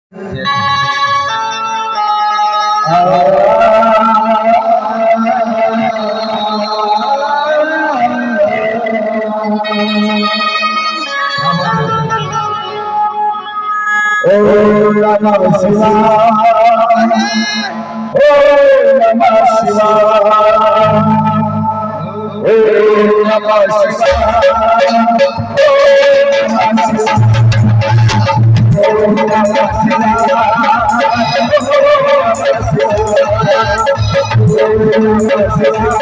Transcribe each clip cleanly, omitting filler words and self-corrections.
ओम नमः शिवाय, ओम नमः शिवाय, ओम नमः शिवाय, ओम नमः शिवाय, ओम नमः शिवाय,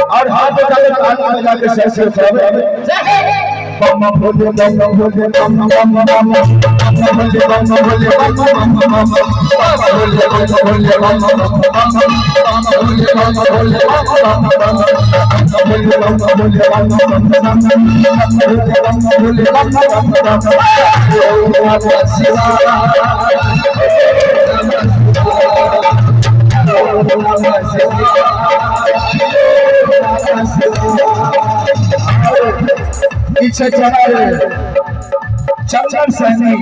और हाथ उठाकर ताली बजा के सर से बम भोले बम भोले बम बम बम भोले बम भोले बम बम बम भोले बम भोले बम बम बम भोले बम भोले बम बम भोले बम भोले बम बम भोले बम भोले बम बम बम ओम नमः शिवाय, ओम नमः शिवाय। पीछे चला चंदन सैनी,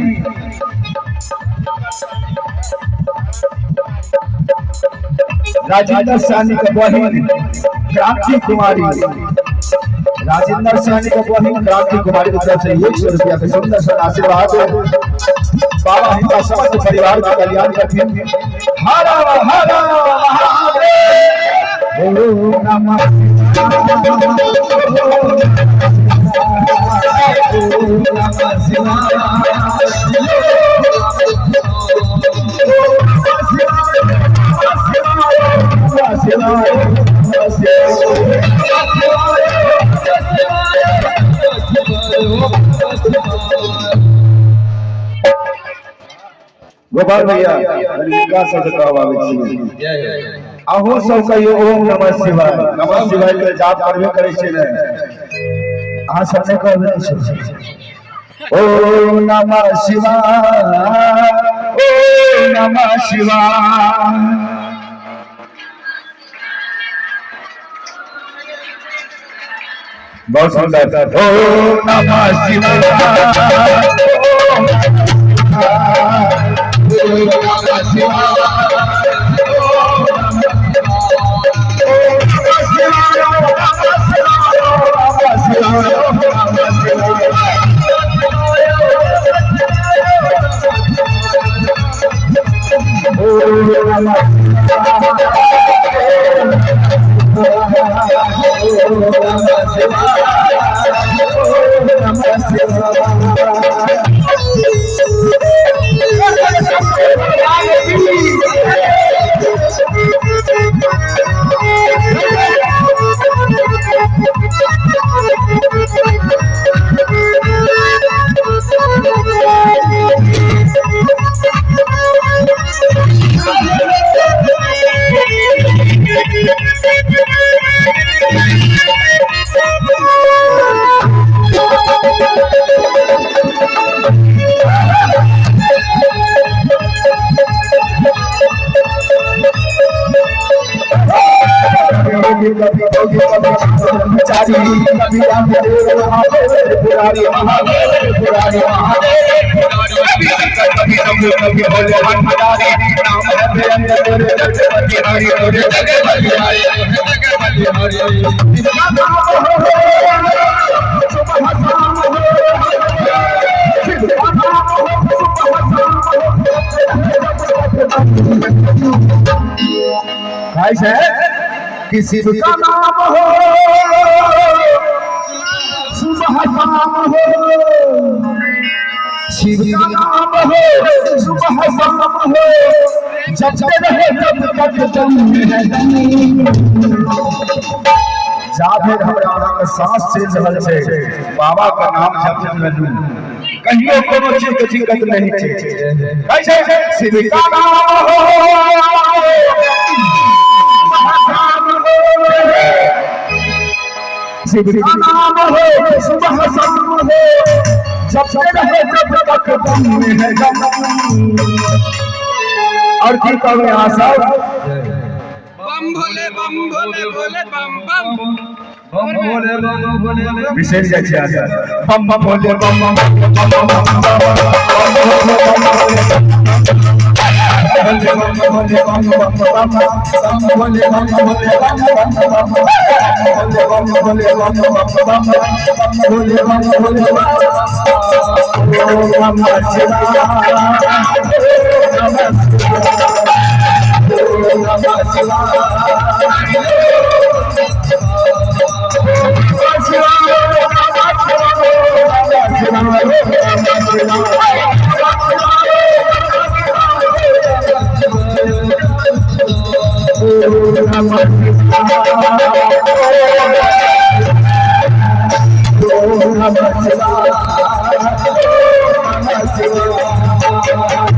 राजेंद्र सैनी का बहिन क्रांति कुमारी, राजेंद्र सैनी का बहिन क्रांति कुमारी की तरफ से 100 रुपया के सुंदर सा आशीर्वाद। बाबा हिंदा समस्त परिवार का कल्याण करते। हर हर महादेव, ओम नमः गोपाल भैया अहूँ सब कहियो ओम नमः शिवाय। नमः शिवाय के जाप करबे करै छियै ने, अहाँ सब नहि कहबे नहि। ओम नमः शिवाय, ओम नमः शिवाय। बहुत सुंदर। ओम नमः शिवाय, ओम नमः शिवाय, भाई साहब कि शिव का नाम हो, सुबह शाम हो, शिव का नाम हो, सुबह शाम हो, जपते रहे तब तक दम है दम। जा धरि हमरा अहाँके साँस चलि रहल छै, बाबा के नाम जपैत रहू, कहियो कोनो चीज के दिक्कत नहीं छै। कहै छै शिव का नाम हो, महाकाल हो, शिव का नाम हो, सुबह शाम हो, जपते रहे जब तक दम है दम। और की कहबै अहाँ सब? बम भोले बम भोले भोले बम बम। बम भोले बम भोले। बिसरि जाइ छै अहाँ। बम बम भोले बम बम बम बम बम भोले बम बम बम बम भोले बम भोले बम बम बम भोले बम भोले बम बम बम भोले बम भोले बम। ओम नमः शिवाय, ओम नमः शिवाय, ओम नमः शिवाय, नमः शिवाय।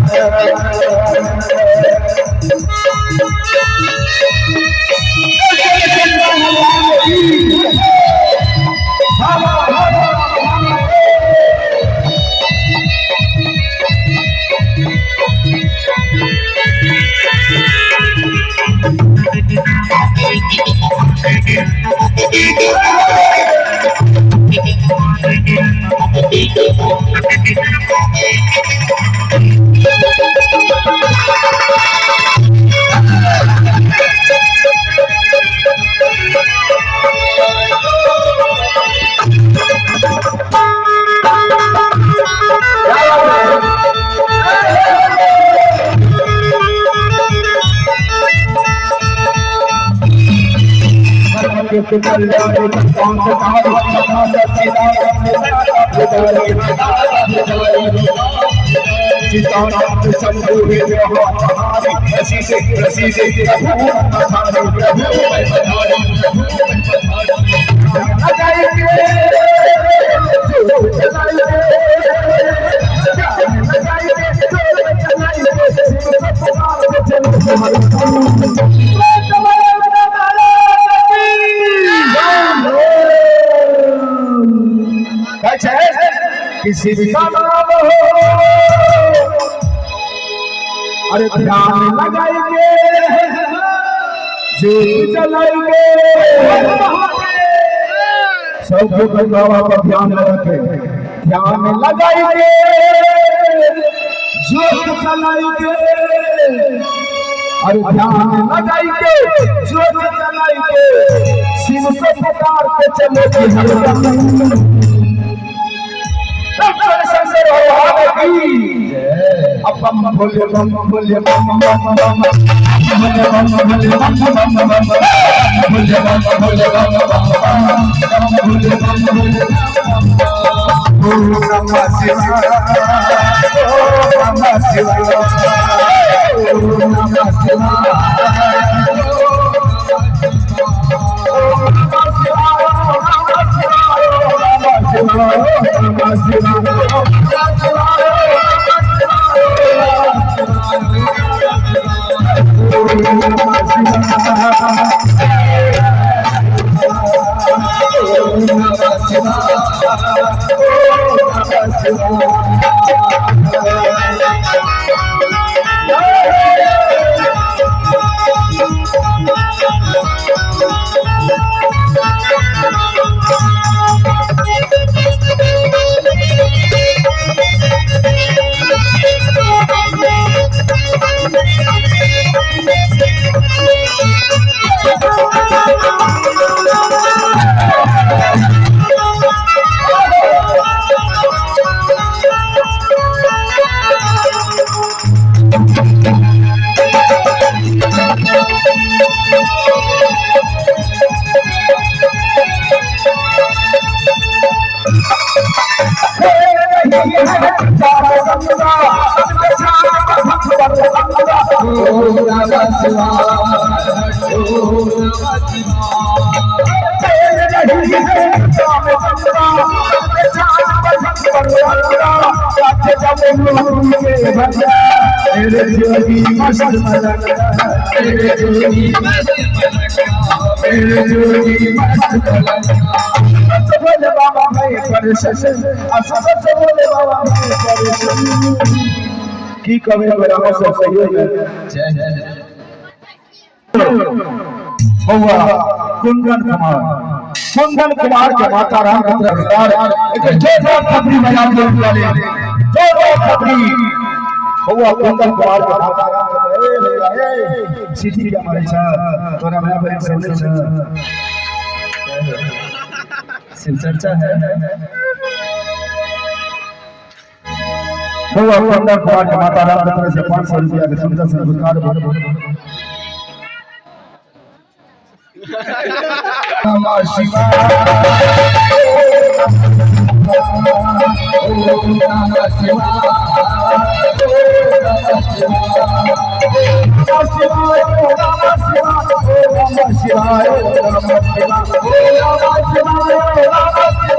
किसी का नाम हो, अरे ध्यान लगाएंगे, ज्योत जलाएंगे, सबको बाबा पर ध्यान रखें, ध्यान लगाएंगे, ज्योत जलाएंगे, अरे ध्यान लगाएंगे, ज्योत जलाएंगे, शिव को पुकार के चले। शंकर भगवान की। बम भोले बम भोले बम बम बम भोले बम भोले बम बम बम भोले बम भोले बम बम बम भोले बम भोले। ओम नमः शिवाय, ओम नमः शिवाय, ओम नमः शिवाय, ओम नमः शिवाय, नमः शिवाय, शिवाय ओम नमः शिवाय। मेरे जोगी मस्त मलंगा, मेरे जोगी मस्त मलंगा, मेरे जोगी मस्त मलंगा। सच बोले बाबा मैं परेशान, सच बोले बाबा मैं परेशान। की कहे मेरा सब सही है। जय जय। बउआ कुंदन कुमार, कुंदन कुमार के माता राम के तरफदार एक जोरदार थपड़ी बजा के वाले, जोरदार थपड़ी। बउआ कुंदन कुमार के माता राम के, ए भैया ए सीटी के मारे छ तोरा भाई बहन सब छ। शिव चर्चा है। बउआ कुंदन कुमार के माता राम के तरफ से 500 रुपया के सुंदर से पुरस्कार। नमः शिवाय ओम नमः शिवाय शिवाय नमः शिवाय नमः शिवाय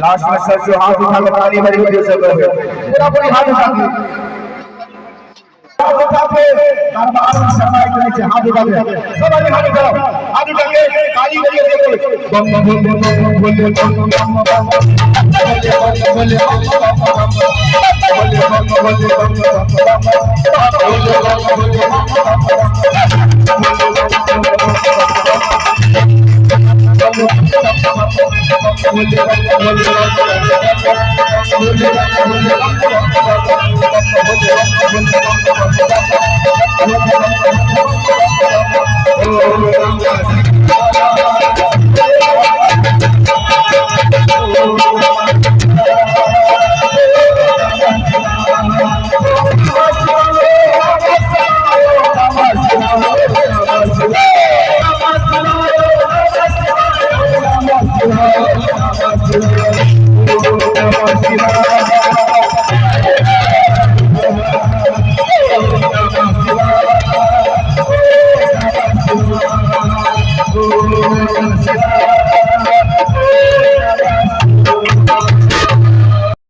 लास्ट में सर जो हाथ उठा के ताली भरी हुई सब पूरा पूरी हाथ उठा के, हाथ उठा के दरबार में सफाई करे छे, हाथ उठा के सब आदमी हाथ उठाओ, हाथ उठा के ताली भरी हुई बम बम बम बम बम बम बम बम बोले बम बम बम बोले बम बम बोले।